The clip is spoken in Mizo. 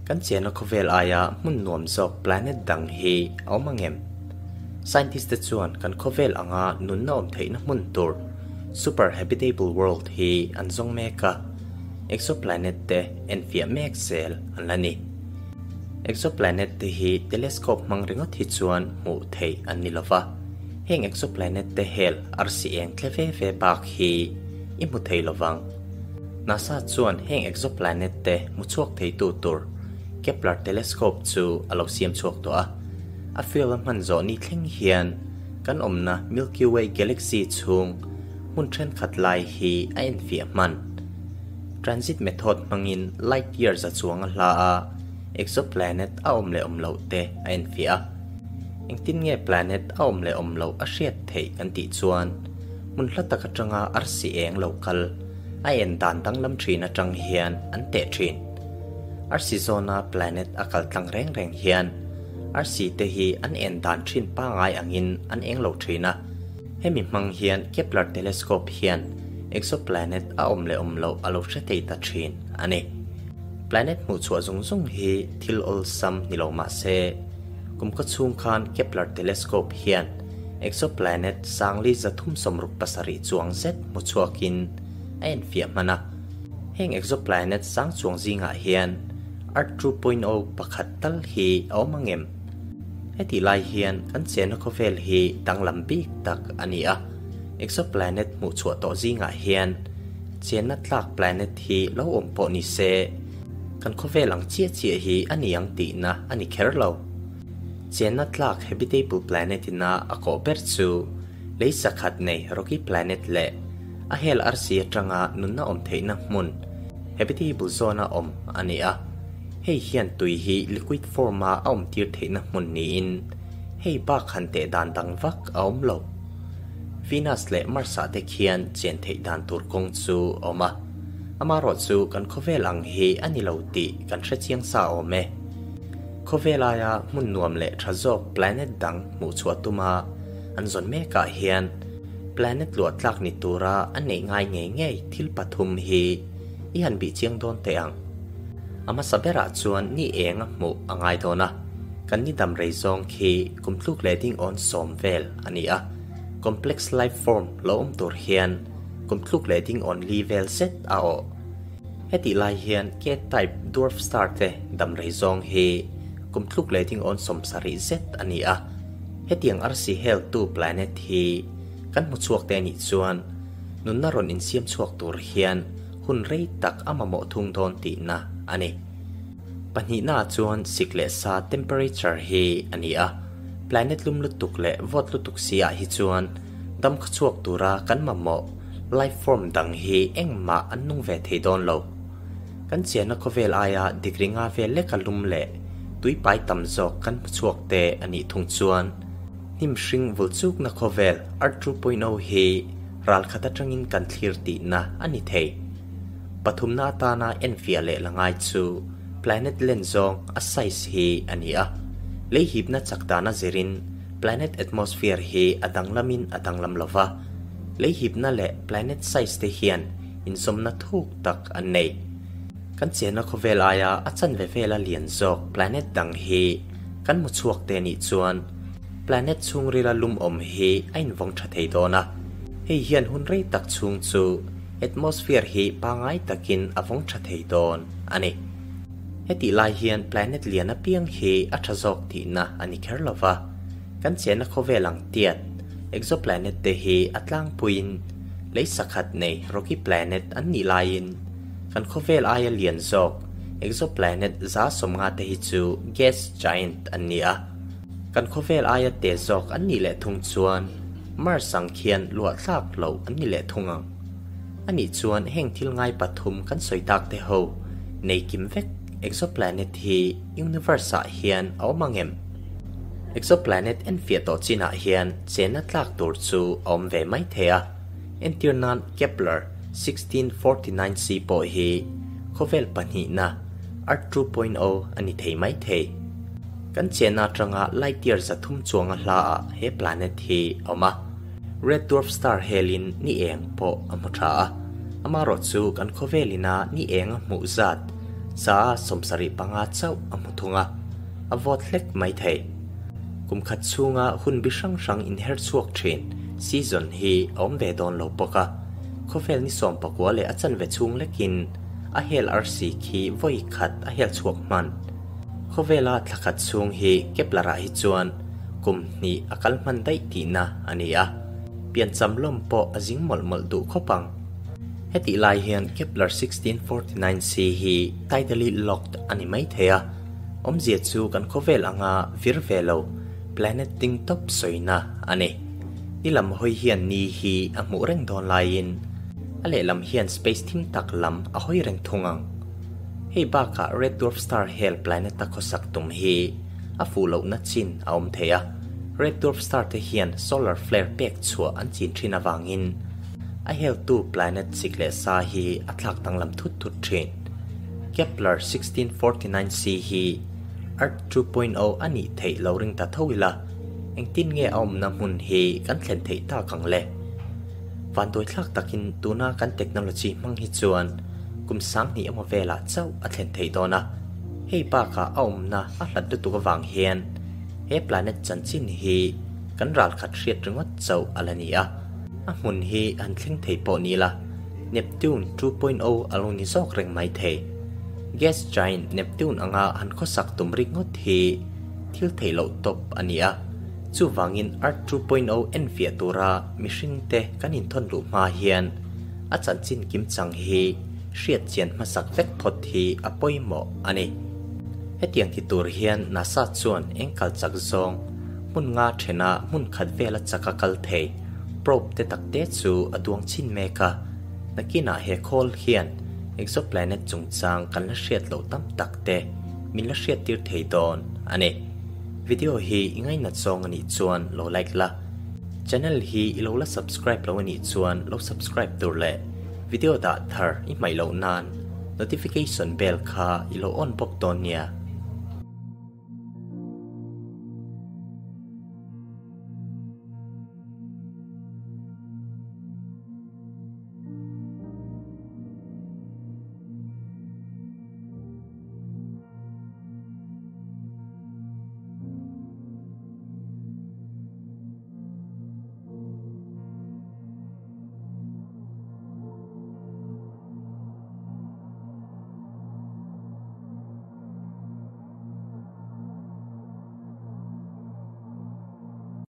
Kan chenna khawvel aia hmun nuam zawk planet dang hi a awm ang em? Scientist te chuan kan khawvel anga nunna awm theihna hmun tur super habitable world hi an zawng mek a, exoplanet te enfiah mek zel an la ni. Exoplanet te hi telescope hmang ringawt hi chuan hmuh theih an ni lova, heng exoplanet te hel arsi eng tle ve ve bak hi i hmu thei lovang. NASA chuan heng exoplanet te hmu chhuak theitu tur Kepler telescope chu a lo siam chhuak tawh a. A field a hman zawh ni thleng hian kan awmna Milky Way galaxy chhung hmun thenkhat lai hi a enfiah hman. Transit method hmangin light year za chuang a hla a, exoplanet a awm leh awm loh te a enfiah a. Engtin nge planet a awm leh awm loh a hriat theih kan tih chuan hmun hla tak atanga arsi eng lo kal a en dan danglam thin atang hian an teh thin. Arsi zawna planet a kal tlang reng reng hian arsi te hi an en dan thin pangai angin an eng lo thin a. Hemi hmang hian Kepler telescope hian exoplanet a awm leh awm loh a lo hre thei ta thin a ni. Planet hmuh chhuah zung zung hi thil awlsam ni lo mah se, kum khaw chhung khan Kepler telescope hian exoplanet sangli 367 chuang zet hmu chhuakin a enfiah hman a. Heng exoplanet sang chuang zingah hian Earth 2.0 pakhat tal hi a awm ang em? Hetih lai hian kan chenna khawvel hi danglam bik tak a ni a, exoplanet hmuh chhuah tawh zingah hian chenna tlak planet hi lo awm pawh ni se, kan khawvel ang chiah chiah hi a ni ang tihna a ni kher lo. Chenna tlak habitable planet ina a kawh ber chu lei sakhat nei rocky planet leh a hel arsi atanga nunna awm theihna hmun habitable zone a awm a ni a. Hei hian tui hi liquid form a a awm tir theihna hmun niin hei bak han teh dan dang vak a awm lo. Venus leh Mars ah te khian chen theih dan tur kawng chu a awm a, amaherawh chu kan khawvel ang hi a ni lo tih kan hre chiang sa awm e. Khawvel aia hmun nuam leh tha zawk planet dang hmuh chhuah tuma an zawn mekah hian planet luah tlak ni tura a neih ngai ngei ngei thil pathum hi i han bih chiang dawn teh ang. A hmasa berah chuan ni eng a hmuh a ngai dawn a, kan ni dam rei zawng khi kum tluk leh ding awn sawm vel a ni a, complex life form lo awm tur hian kum tluk leh ding awn li vel zet a awh. Hetih lai hian K-type dwarf star te dam rei zawng hi kum tluk leh ding awn 70 zet a ni a, hetiang arsi heltu planet hi kan hmu chhuak te anih chuan nunna rawn insiam chhuak tur hian hun rei tak a mamawh thung dawn tihna a ni. Pahnihnaah chuan sik leh sa temperature hi a ni a, planet lum lutuk leh vawt lutuk si ah hi chuan dam kha chhuak tura kan mamawh life form dang hi engmah an nung ve thei dawn lo. Kan chianna khawvel aia degree nga vel leka lum leh tui pai tam zawk kan hmu chhuak te a nih thung chuan hnim hring vul chukna khawvel Earth 2.0 hi Ral khat atangin kan thlir tihna a ni thei. Pathumna atana enfiah leh la ngai chu planet len zawng a size hi a ni a. Lei hipna chak dana zirin planet atmosphere hi a danglamin a danglam lo va. Lei hipna leh planet size te hian inzawmna thuk tak an nei. Kan chenna khawvel aia a chanve vela lian zawk planet dang hi kan hmu chhuak te nih chuan Planet chhungrila lum awm hi a invawng tha thei dawn a, hei hian hun rei tak chhung chu atmosphere hi pangai takin a vawng tha thei dawn a ni. Hetih lai hian planet lian apiang hi a tha zawk tihna a ni kher lo va, kan chenna khawvel ang tiat exoplanet te hi a tlangpuiin lei sakhat nei rocky planet an nih laiin kan khawvel aia lian zawk exoplanet 150 te hi chu gas giant an ni a. Kan khawvel aia te zawk an nih leh thung chuan Mars ang khian luah thlak loh an ni leh thung ang. A nih chuan heng thil ngai pathum kan sawi tak te ho nei kim vek exoplanet hi universe ah hian a awm ang em? Exoplanet enfiah tawh chinah hian chenna tlak tur chu a awm ve mai thei a, entir nan Kepler 1649 c pawh hi khawvel pahnihna Earth 2.0 a ni thei mai thei. Kan chenna atanga light year 300 chuanga hla ah he planet hi a awm a. Red dwarf star helin ni eng pawh a hmu tha a. Amaherawhchu kan khawvelina ni eng a hmuh zat 75% chauh a hmu thung a, a vawt hlek mai thei. Kum khat chhunga hun bi hrang hrang inher chhuak thin season hi a awm ve dawn lo bawk a, khawvel ni 19 leh a chanve chhung lekin a hel arsi khi vawi khat a hel chhuak hman. Khawvela thla khat chhung hi Kepler-ah hi chuan kum hnih a kal hman daih tihna a ni a, piancham lawm pawh a zing mawlh mawlh duh khawp ang. Hetih lai hian Kepler 1649c hi tidally locked a ni mai thei a, awmzia chu kan khawvel anga vir ve lo planet ding tawp sawina a ni. Ni lam hawi hian ni hi a hmuh reng dawn laiin a lehlam hian space thim tak lam a hawi reng thung ang. Hei bakah Red Dwarf Star hel planet-a khawsak tum hi a fuh lohna chin a awm thei a, Red Dwarf Star te hian solar flare pek chhuah an chin thin avangin a heltu planet chik leh sa hi a thlak danglam thut thut thin. Kepler 1649c hi Earth 2.0 a nih theih lo ring ta tho ila, engtin nge a awmna hmun hi kan thlen theih tak ang le? Vanduai thlak takin tuna kan technology hmang hi chuan kum 2000 emaw velah chauh a thlen theih dawn a, hei bakah a awmna a hlat lutuk avang hian he planet chanchin hi kan ralkhat hriat ringawt chauh a la ni a, a hmun hi han thleng thei pawh ni la, Neptune 2.0 a lo ni zawk reng mai thei. Gas giant Neptune anga han khawsak tum ringawt hi thil theih loh tawp a ni a, chuvangin Earth 2.0 en fiah tura mihringte kan inthawn luh hma hian a chanchin kim chang hi hriat chian hmasak vek phawt hi a pawimawh a ni. Hetiang ti tur hian NASA chuan eng kal chak zawng hmun nga thena hmun khat vela chaka kal thei probe te takte chu a duang chin mek a, nakinah he khawl hian exoplanet chungchang kan la hriat loh tam tak te min la hriat tir thei dawn a ni. Video hi i ngainat zawng a nih chuan lo like la, channel hi i lo la subscribe lo a nih chuan lo subscribe tur leh video dah thar i hmaih loh nan notification bell kha i lo on bawk dawn nia.